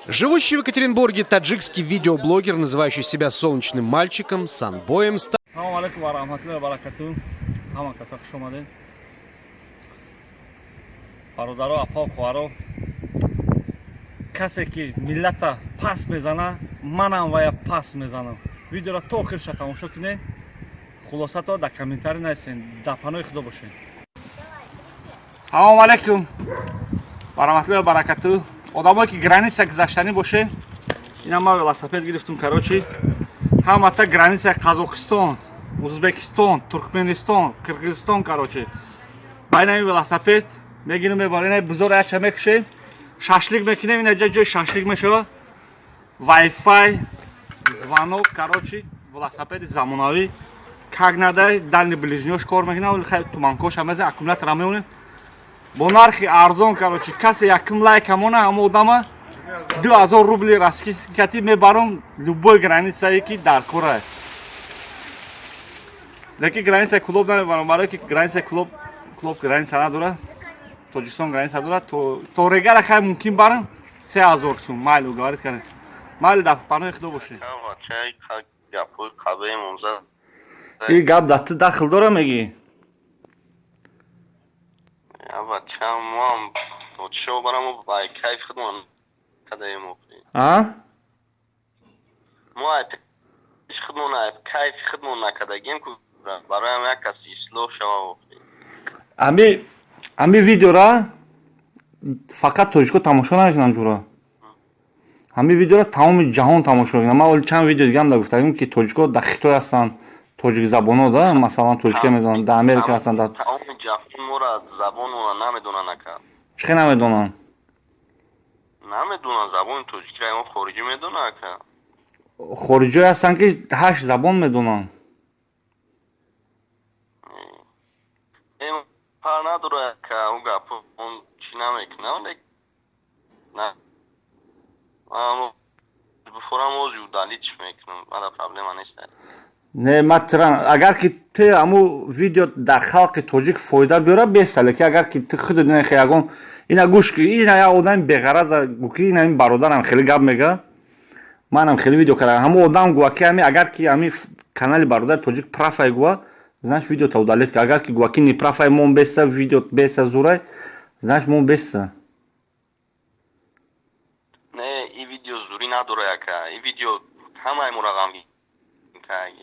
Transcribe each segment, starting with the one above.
Живущий в Екатеринбурге таджикский видеоблогер, называющий себя солнечным мальчиком, Санбоем, стал Салому алайкум ва раҳматуллоҳи ва баракатуҳ. Ҳама каса хуш омадед, бародаро, апа, хоҳаро. Касе ки миллата пас мезана, манам вая пас мезанам. Видеоро то охирша тамошо кунед, хулосато дар комментарий нависен. Дар паноҳи Худо бошед. Салому алайкум ва раҳматуллоҳи ва баракатуҳ. Одамое ки граница гузаштанӣ боше, ина ма велосипед гирифтум. Короче, ҳамата границаи Қазоқистон, Узбекистон, Туркменистон, Қирғизистон, короче, ба ин велосипед мегирем, мебарем. Ина бузор яча мекушем, шашлик мекунем. Ина ҷои шашлик мешавад, вайфай, звонок. Короче, велосипеди замонавӣ, как надай, дальний, ближний-ош кор мекунам, туманкоша мезан, аккумулятора меонем, бо нархи арзон. Короче, касе якум лайка мона, ҳама одама 2000 рубли российский мебарам, любой границае ки дар кора. Лекин границаи Кулоб намебарам, барое ки границаи Кулоб граница надорад, Тоҷикистон граница дорад. То Регара хай мумкин барам, 3000 сум. Майли, уговорить кардем, майли, дар паноҳи Худо бошед. И гап дар ту дахл дора, мегӣ? Бачам, моам подшо барам, бай кайф худмон кадаем. А? Мо ай худмон, ай кайфи худмон накардагем ку, бароям як кас ислоҳ шава. Ами видеора фақат тоҷико тамошо намекунанд, ҷура. Ҳамин видеора тамоми ҷаҳон тамошо мекунанд. Ман оли чанд видео дигам да гуфтагим, ки тоҷико дар Хитой ҳастанд, тоҷикзабоно да, масалан, тоҷика медонанд, дар Америка ҳастанд. Тамоми ҷаҳон мора забонро намедонанд, ака. Чӣ хел намедонанд? Намедонанд забони тоҷикиро. Ягон хориҷӣ медонад, ака? Хориҷиҳое ҳастанд, ки ҳашт забон медонанд. Фарқ надорад, ака, ӯ гап он чӣ намекунам, на бифорам, ози удалить мекунам, мада проблема нест. Не, ма тиран, агар ки ту ҳаму видео дар халқи тоҷик фоида биёра, беста. Лекин агар ки ту худу нехе ягон ина гӯш ки, ина як одами беғараза гӯ, ки ина ин бародарам хеле гап мега, манам хеле видео кардам, ҳаму одам гӯя, ки ами агар ки ами канали бародари тоҷик прав ай гӯя, значит, видео-та удалить ки. Агар ки гӯя, ки не прав ай, мон беста, видео беста, зурай, значит, мон беста. Не, и видео зурӣ надорад, ака, и видео ҳамаи моро ғамгин кард.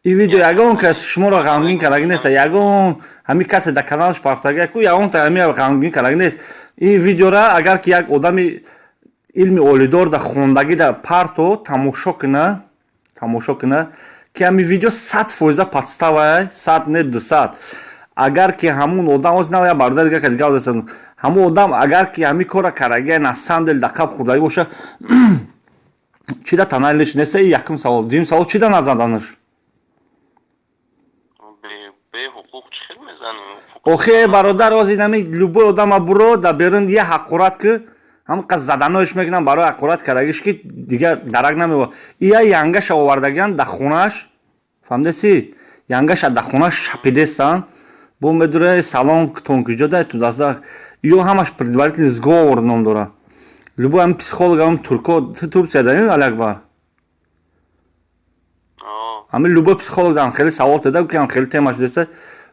И видео ягон кас шуморо ғамгин кардаги нест. Ягон ҳамин касе дар каналаш пафтага ку, ягон та ҳами ғамгин кардаги нест. Ин видеора агар ки як одами илми олидор да хондагӣ да парто тамошо куна, тамошо куна, ки ҳамин видео 100% подстава, 100 не, 200. Агар ки ҳамун одам оз нав як бародар дига кади гап засан, ҳамун одам агар ки ҳамин кора кардаги, на самом деле да қаб хӯрдагӣ боша, чӣ да таналиш неста? И якум савол. Дуюм савол: чӣ да назаданаш? Беҳуқуқ чӣ хел мезанем? Охе, бародар, оз инами любой одама буро дар берун, я ҳақорат ки, ҳамқа заданоиш мекунам барои ҳақорат кардагиш, ки дигар дарак намева. Ия янгаша овардагиам дар хонааш, фаҳмидаси? Янгаша дар хонааш шапидестан, бо медуре салом тонкиҷо да ту даста. Ё ҳамаш предварительный сговор ном дора. Любой ҳами психолог, ҳам турко, Турция да, Алиакбар, ҳами любой психолог дам хеле савол теда, ки ҳам хеле тема шудеста.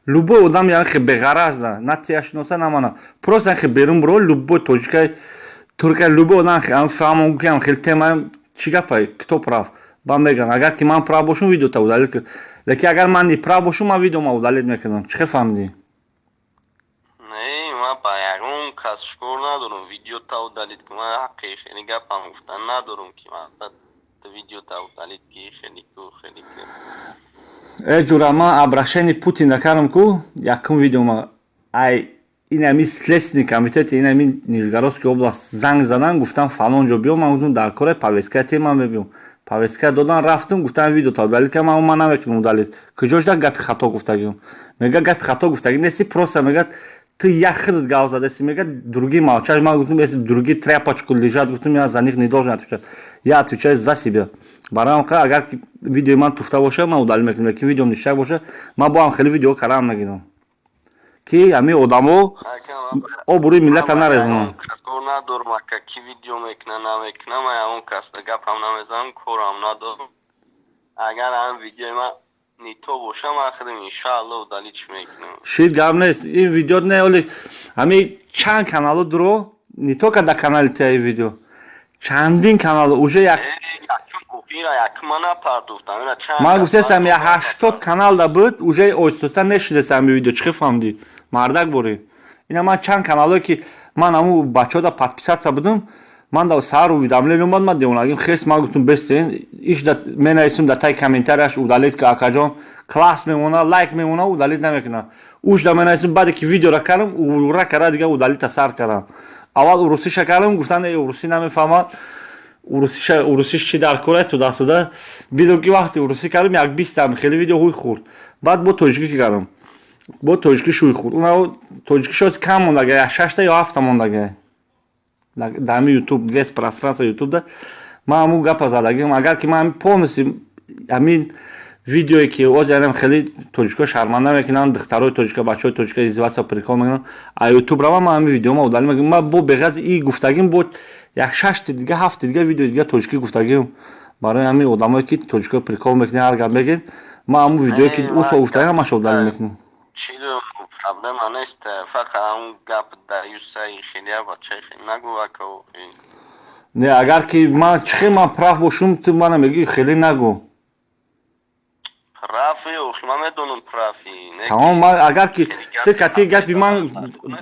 Любой одам яхе беғараз да, на тияшиноса, на мана, просто яхе берун буро, любой тоҷикай, туркай, любой одам фаҳмон, ки ҳам хеле тема чӣ гапай, кто прав, ба меган. Агар ки ман прав бошум, видеота удалить кун, лекин агар ман не прав бошум, ман видеома удалить мекунам. Чӣ хел фаҳмидӣ? Не, ман ба ягон кас шукор надорам, видеота удалить кун. Ман ҳаққи хеле гапам гуфтан надорам, ки видеота удалить ки, хеле ку, хеле ку. Э, ҷура, ман обращение Путин накардам ку якум видеома. Ай инами следственный комитети инами Нижегородский область занг задан, гуфтам, фалон ҷо биё. Ман гуфтам, дар кора повестка те, ман мебиём. Повестка додан, рафтам, гуфтам, видео удалить кардам. Ман намекунам удалить. Куҷош да гапи хато гуфтагиам? Мега, гапи хато гуфтагӣ нести, просто мега, ты як худат гап задаси, мега, другие молчат. Ман гуфтам, если другие тряпочку лежат, гуфтам, я за них не должен отвечать, я отвечаю за себя. Барои ҳам агар видеои ман туфта боша, ман удалить мекунам, лекин видеом ништак боша, ман бо ҳам хеле видео карам нагирам, ки ҳамин одамо обрӯи миллата нарезонанд. Надорам, ака, ки видео мекуна, намекуна, ман ягон кас гапам намезанам, корам надорам. Агар ҳам видеои ман не то боша, ман худам иншаалло удалить мекунам. Шид, гап нест, ин видео не, оли ҳами чанд канало дуро, не только да канали тиаи видео, чандин канал уже як ман гуфтестам, я 80 канал да буд, уже оҳистоста нешидеста ҳами видео. Чӣ фаҳмдӣ, мардак борӣ? Ина ман чанд каналое ки ман ҳаму бачаҳо да подписаться будам, ман да саҳар уведомление омад, ман девонагим хес, ман гуфтум, бестен иш да менависум да таи комментарияш: «Удалить ка, акаҷон». Класс мемона, лайк мемона, удалить намекуна. Уш да менависум, баъде ки видеора кардам, ура кара, дига удалить а сар кардам. Аввал урусиша кардам, гуфтан: «Э, урусӣ намефаҳмад, урусиш чӣ дар кора тудасуда?» Бидум ки вақте урусӣ кардам, як бистам хеле видео ҳуй хӯрд. Баъд бо тоҷикӣ кардам, бо тоҷикӣ шӯй хӯрд. Уна тоҷикишоз кам мондага, як шашта ё ҳафта мондага дар ҳами Ютуб, весь пространство Ютубда. Ман ҳамун гапа задагим, агар ки ман полностью ҳамин видеое ки озярам, хеле тоҷико шарманда мекунанд, духтарои тоҷика, бачаҳои тоҷика издеваться, прикол мекунанд, а Ютуб рава, ман ҳамин видеома удалить мекунам. Ман бо беғаз и гуфтагим, бо як шашти дига, ҳафти дига видеои дига тоҷикӣ гуфтагим. Барои ҳамин одамое ки тоҷико прикол мекунед, ҳар гап мегӯед, ман ҳамун видеое ки ӯ сол гуфтагим, ҳамаша удалить мекунам. Проблема нест, фақат ҳамун гап даюсаи хеле бачаи хеле нагӯ, ака. Не, агар ки ман чӣ хел ман прав бошум, ту мана мегӯӣ хеле нагӯ. Прав и, охи, ман медонам, прав и. Тамом, ман агар ки ту кати гапи ман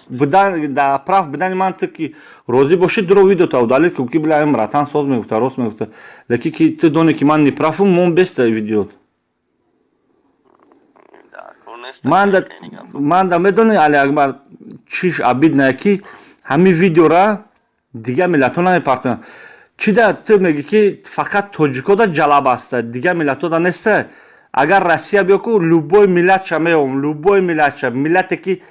будан, да прав будани ман ту ки розӣ бошӣ, дуро видеота удалить кун, ки била ин братан соз мегуфта, рост мегуфта. Лекин ки ту доне ки ман неправ ум, мон беста видеот. Ман да медони, Али Акбар, чиш обидно, ки ҳамин видеора дигар миллатҳо намепартоянд. Чӣ да ту мегӣ, ки фақат тоҷико да ҷалаб аста, дигар миллатҳо да неста? Агар Россия биё ку, любой миллатша меёвам, любой миллатша, миллате ки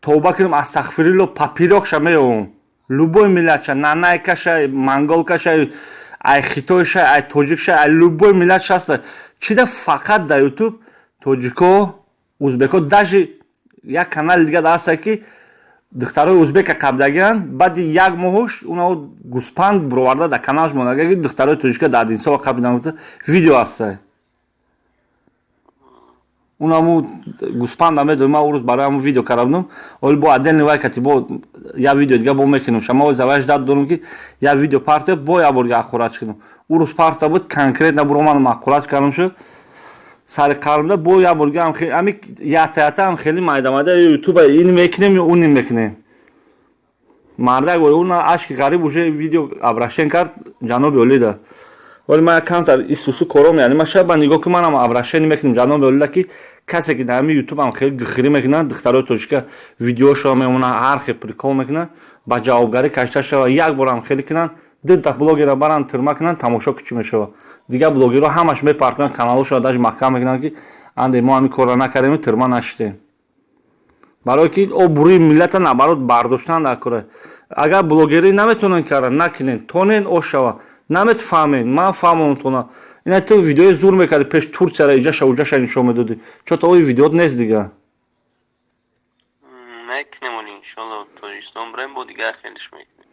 тавба кунам, астағфирилло, поперёк ша меёвам, любой миллатша, нанайкаша, монголкаша, ай хитойша, ай тоҷикша, ай любой миллатша аста. Чӣ да фақат да Ютуб тоҷико, узбеко? Даже як канали дига да ҳаста, ки духтарои узбека қабдагианд, баъди як моҳуш унао гӯспанд бироварда да каналш монда, ки духтарои тоҷика дар Одинсова қабидан, видео ҳаста. Унаму гӯспанда медонӣ, ман урӯз барои ҳамун видео карда будам. Оли бо отдельный вай кати бо як видео дига бо мекунем. Шама ози заваяш дад дорам, ки як видео партия, бо як бор аққурач кунам. Урӯз парта буд, конкретно буромадам, аққурач кардам, шуд сари қармда. Бо як бор ами ята ята ам хеле майда майда Ютуба ин мекунем ё он ин мекунем. Мардак уна ашки ғариб уже видео обращение кард ҷаноби олида. Вале ман камтар исусу кором, яъне ман шояд ба нигоҳ ки манам обращение мекунем ҷаноби олида, ки касе ки дар ҳамин Ютубам хеле гихирӣ мекунад, духтарои тоҷика видеошо мемонад, ҳар хел прикол мекунад, ба ҷавобгарӣ кашида шава. Як борам хеле кунанд, дута блогера баранд, тюрьма кунанд, тамошо ки чӣ мешавад. Дигар блогерҳо ҳамаш мепартоянд, каналҳошро даже маҳкам мекунанд, ки анде мо ҳамин корро накардем, тюрьма нашидем. Барое ки обрӯи миллата наоборот бардоштан дар кора. Агар блогерӣ наметавонед карда, накунед, тонен ош шава. Наметфаҳмед, ман фаҳмонтона. Ина ту видеои зур мекарди пеш, Турсияра иҷаша уҷаша нишон медодӣ, чо ои видеот нест дига. Мекунем, иншолло, Тоҷикистон бирем, бо дигар хелиш мекунем.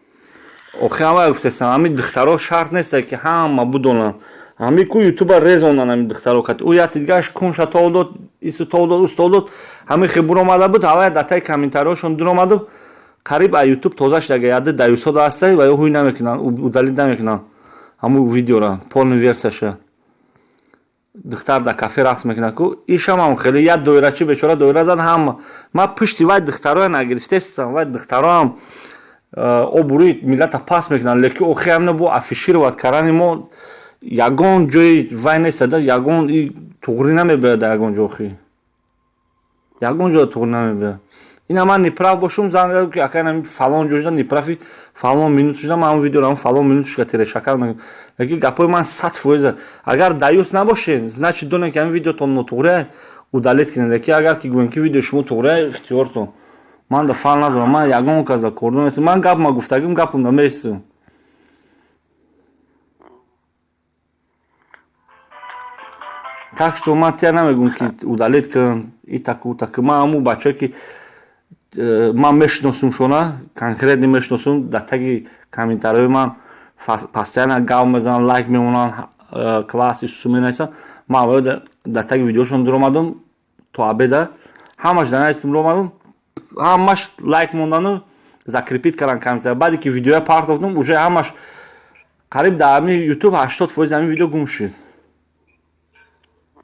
Охи, ҳама гуфтестам, ҳамин духтаро шарт нест, ки ҳама будонанд. Ҳами ку Ютуба резонанд ҳамин духтаро кати. Ӯ яти дигааш кунша тов дод, ису тов дод, ус тов дод, ҳамин хел буромада буд, ҳавая датаи комментариҳошон дуромаду қариб а Ютуб тоза шудага. Яды даюсода ҳастай ва ё ҳуй намекунанд, удалить намекунанд ҳамун видеора, полный версияша. Духтар дар кафе рақс мекунад ку, ишам хеле як доирачи бечора доира зад. Ҳама ман пушти вай духтароя нагирифтестам, вай духтароам обрӯи миллата паст мекунанд, лекин охи ҳамина бо афишировать кардани мо ягон ҷои вай нест, ягон туғрӣ намебиёяд дар ягон ҷо. Охи, ягон ҷо туғрӣ намебиёяд. Ина ман неправ бошум, занг ки ака, фалон ҷо шуда неправ и, фалон минут шуда, ман ҳамон видеоро фалон минут шуда тирешакар мекунам. Лекин гапҳои ман 100%. Агар даюс набошед, значит донед, ки ҳамин видеотон нотуғрия, удалить кунед. Лекин агар ки гӯем, ки видеои шумо туғрия, ихтиёртон. Ман да фал надорам, ман ягон кас да кордон нестам. Ман гап ма гуфтагим, гапам да местам. Так что ман тия намегӯм, ки удалить кун, итаку таку. Ман ҳамун бачае ки Ман мешиносум шона, конкретно мешиносум. Дар таги комментариҳои ман постоянно гав мезананд, лайк мемонанд, класс исусу менависанд. Ман дар таги видеошон дуромадам то обеда, ҳамаш дар навистим, омадам, ҳамаш лайк мондану закрепить кардан комментария. Баъде ки видеоя партофтам, уже ҳамаш қариб дар ҳами Ютуб 80% ҳамин видео гум шуд.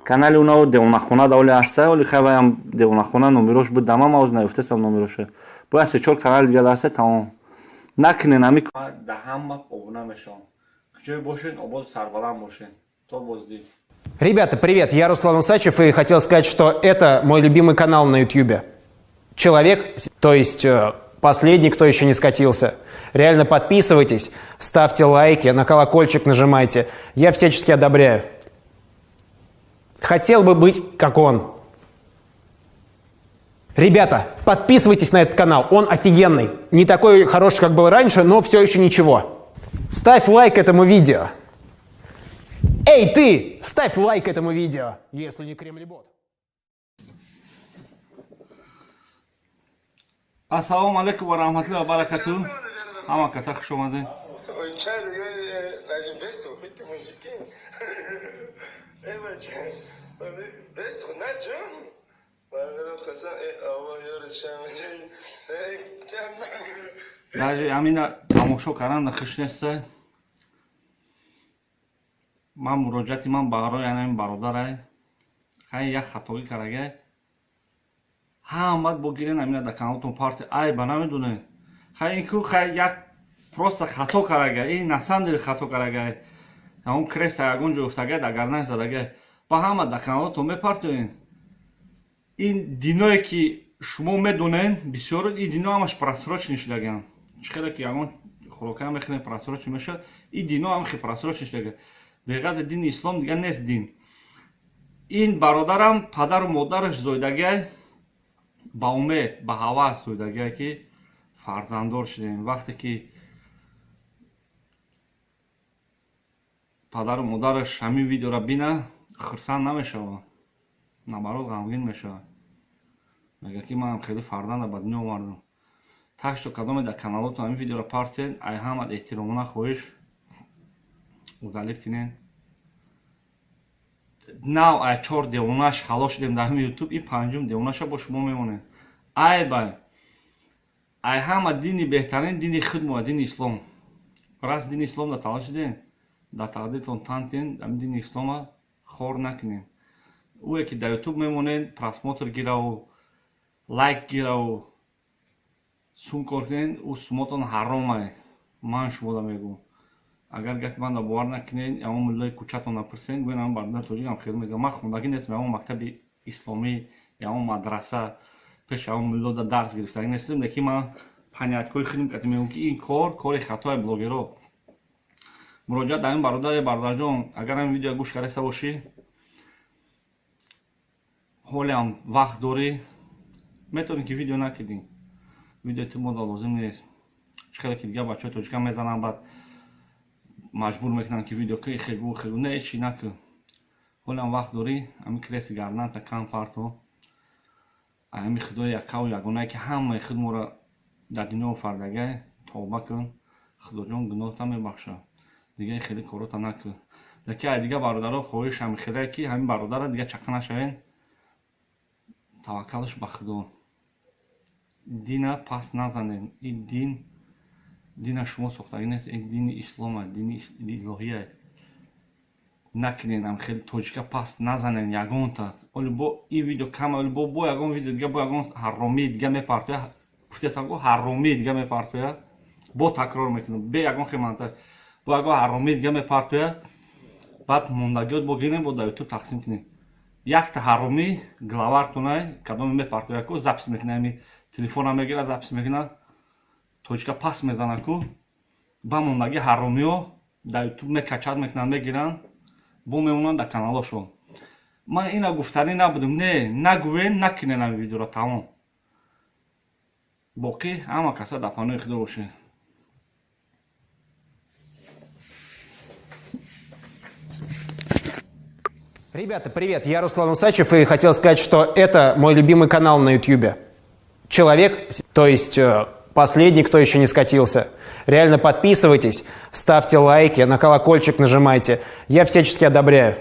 Канали унао Девонахона да оли ҳаста, оли хайваям Девонахона номерош буд дама, ма оз наёфтесам номероша. Бояд се чор канали дига даста. Тамом, накунен ҳами. Да ҳама обуна мешавам. Куҷое бошен, ободу сарбаланд бошен. То боздид. Ребята, привет, я Руслан Усачев и хотел сказать, что это мой любимый канал на YouTube. Человек, то есть последний, кто еще не скатился. Реально подписывайтесь, ставьте лайки, на колокольчик нажимайте. Я всячески одобряю. Хотел бы быть как он. Ребята, подписывайтесь на этот канал, он офигенный. Не такой хороший, как был раньше, но все еще ничего. Ставь лайк этому видео. Эй, ты! Ставь лайк этому видео, если не кремлебот. Ассалому алайкум ва раҳматуллоҳи ва баракатуҳ. Ҳама каса хуш омадед. Даже ҳамина тамошо кардан хуш неста. Ман муроҷиати ман барои ҳамин бародарай. Хай, як хатогӣ карагай, ҳамат бо гирен ҳамина дар каналотон парти, айба намедонед. Хай, ин ку хай як просто хато карагай, ин на самом деле хато карагай. Ҳамон креста ягон ҷо уфтагай, дар гарданаш задагай, ба ҳама дар каналотон мепартоен. Ин диное ки шумо медонед, бисёр ин дино ҳамаш просрочный шудаган. Чӣ хеле ки ягон хӯрока мехӯрем, просрочный мешавад, ин дино ҳам хе просрочный шудага. Беғази дини ислом дигар нест дин. Ин бародарам падару модараш зоидагай ба умед, ба ҳавас зоидагай, ки фарзанддор шудем. Вақте ки падару модараш ҳамин видеоро бина, хурсанд намешавад, наоборот, ғамгин мешавад. Мегӯяд, ки манам хеле фарзанда ба дунё овардам. Так что кадоме дар каналотон ҳамин видеоро партед, ай ҳамат эҳтиромона хоҳиш, удалить кунед. Нав ай чор девонаш халос шудем дар ҳамин Ютуб, ин панҷум девонаша бо шумо мемонем. Айбай, ай ҳама дини беҳтарин дини худмо, дини ислом. Раст, дини ислом да талош шудем, дар тақдиртон тантен, ҳамин дини ислома хор накунед. Ӯе ки дар Ютуб мемонед, просмотр гираву лайк гираву сум кор кунед, ӯ сумотон ҳаромае. Ман шумода мегӯм, агар гапи ман бовар накунед, ягон муллои кӯчатон напурсед, гӯен ҳамн бародар тоҷикам хел мегӯям. Ман хондагӣ нестам, ягон мактаби исломӣ, ягон мадраса, пеш ягон муллода дарс гирифтагӣ нестам, лекин ман понятие ҳои худим кати мегӯм, ки ин кор кори хатои блогеро. Муроҷиат дар ин бародар: бародарҷон, агар ҳамин видео гӯш кардаиста бошӣ, ҳолиам вақт дорӣ, метавонӣ ки видео накунӣ. Видеои ту мода лозим нест. Чӣ хеле ки дигар бачаҳои тоҷика мезананд, баъд маҷбур мекунанд, ки видео ки хегу хегу. Не, ҳечи накун, ҳолиам вақт дорӣ, ҳамин креси гарданта кам парто. Ҳамин худои яккаву ягонае, ки ҳамаи худ моро дар дунё офардагай, тавба кун. Худоҷон гуноҳта мебахшад. Дига хеле корота накун. Лекин ай дигар бародаро хоҳиш ҳами хеле, ки ҳамин бародара дига чақа нашавен. Таваккалш ба худо, дина пас назанед. Ин дин дина шумо сохтагӣ нест, ин дини ислома, дини илоҳия. Накунед ам хеле, тоҷика пас назанед ягонта. Оли бо ин видео кама, оли бо ягон видео дига, бо ягон ҳаромии дига мепартоя. Гуфтесам, го ҳаромии дига мепартоя, бо такрор мекунам, бе ягон хеманта, бо ягон ҳаромии дига мепартоя. Баъд мондагиёт бо гирем, бо дар Ютуб тақсим кунем. Якта ҳаромӣ главартонай кадоме мепартоя ку, запись мекуна, ами телефона мегира, запись мекуна, тоҷика пас мезана ку, ба мондагӣ ҳаромиҳо дар Ютуб мекачад мекунанд, мегиранд, бо мемонанд дар каналошон. Ман ина гуфтанӣ набудам. Не, нагӯен, накунен ами видеоро, тамом. Боқӣ ҳама каса дар паноҳи худо бошед. Ребята, привет, я Руслан Усачев и хотел сказать, что это мой любимый канал на YouTube. Человек, то есть последний, кто еще не скатился. Реально подписывайтесь, ставьте лайки, на колокольчик нажимайте. Я всячески одобряю.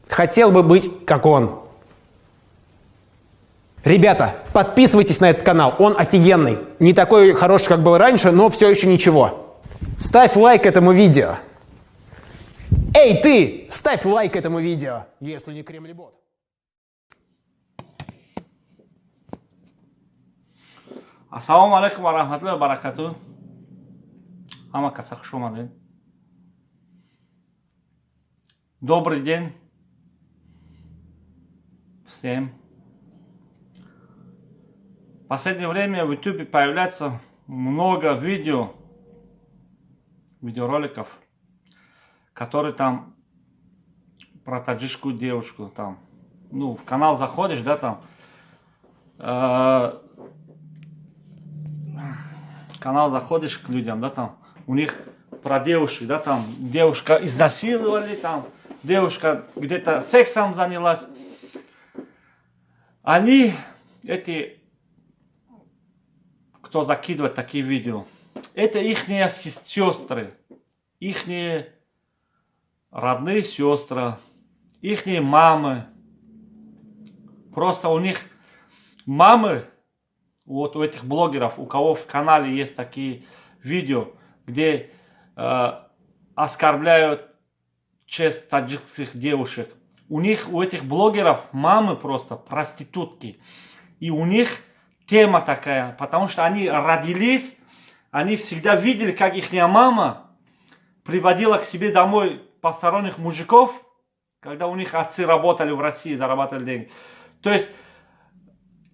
Хотел бы быть как он. Ребята, подписывайтесь на этот канал, он офигенный. Не такой хороший, как был раньше, но все еще ничего. Ставь лайк этому видео. Эй, ты! Ставь лайк этому видео, если не кремлебот. Ассалому алайкум ва раҳматуллоҳи ва баракатуҳ. Ҳама каса хуш омадед. Добрый день всем. В последнее время в YouTube появляется много видеороликов, которые там про таджикскую девушку там. Ну, в канал заходишь, да, там. Канал заходишь к людям, да, там, у них про девушек, да, там, девушка изнасиловали, там, девушка где-то сексом занялась. Они, эти, кто закидывает такие видео, это ихние сестры, ихние родные сестры, ихние мамы. Просто у них мамы, вот у этих блогеров, у кого в канале есть такие видео, где оскорбляют честь таджикских девушек. У них, у этих блогеров мамы просто проститутки. И у них тема такая, потому что они родились, они всегда видели, как их мама приводила к себе домой посторонних мужиков, когда у них отцы работали в России, зарабатывали деньги. То есть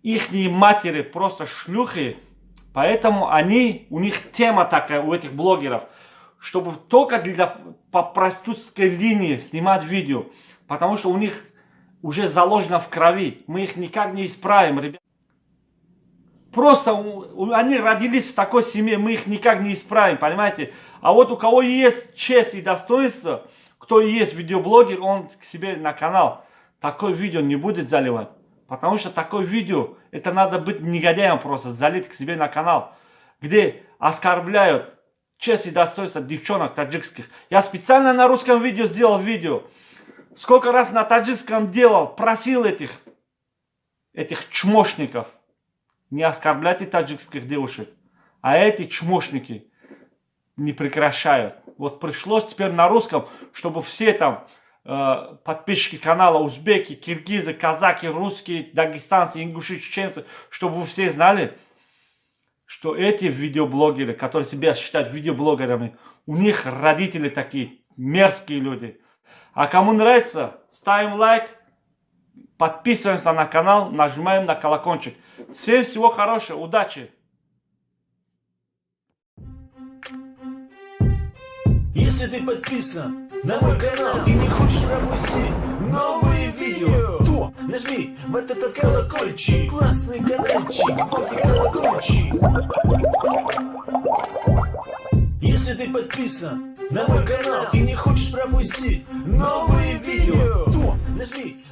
ихние матери просто шлюхи, поэтому они, у них тема такая, у этих блогеров, чтобы только по проститутской линии снимать видео, потому что у них уже заложено в крови, мы их никак не исправим, ребят. Просто они родились в такой семье, мы их никак не исправим, понимаете? А вот у кого есть честь и достоинство, кто есть видеоблогер, он к себе на канал такое видео не будет заливать. Потому что такое видео, это надо быть негодяем просто, залить к себе на канал, где оскорбляют честь и достоинство девчонок таджикских. Я специально на русском видео сделал видео. Сколько раз на таджикском делал, просил этих чмошников, не оскорбляйте таджикских девушек. А эти чмошники не прекращают. Вот пришлось теперь на русском, чтобы все там подписчики канала, узбеки, киргизы, казаки, русские, дагестанцы, ингуши, чеченцы, чтобы вы все знали, что эти видеоблогеры, которые себя считают видеоблогерами, у них родители такие мерзкие люди. А кому нравится, ставим лайк, подписываемся на канал, нажимаем на колокольчик. Всем всего хорошего, удачи! Если ты подписан на мой канал и не хочешь пропустить новые видео, то нажми вот этот колокольчик. Классный каналчик, звонкий колокольчик. Если ты подписан на мой канал и не хочешь пропустить новые видео, то нажми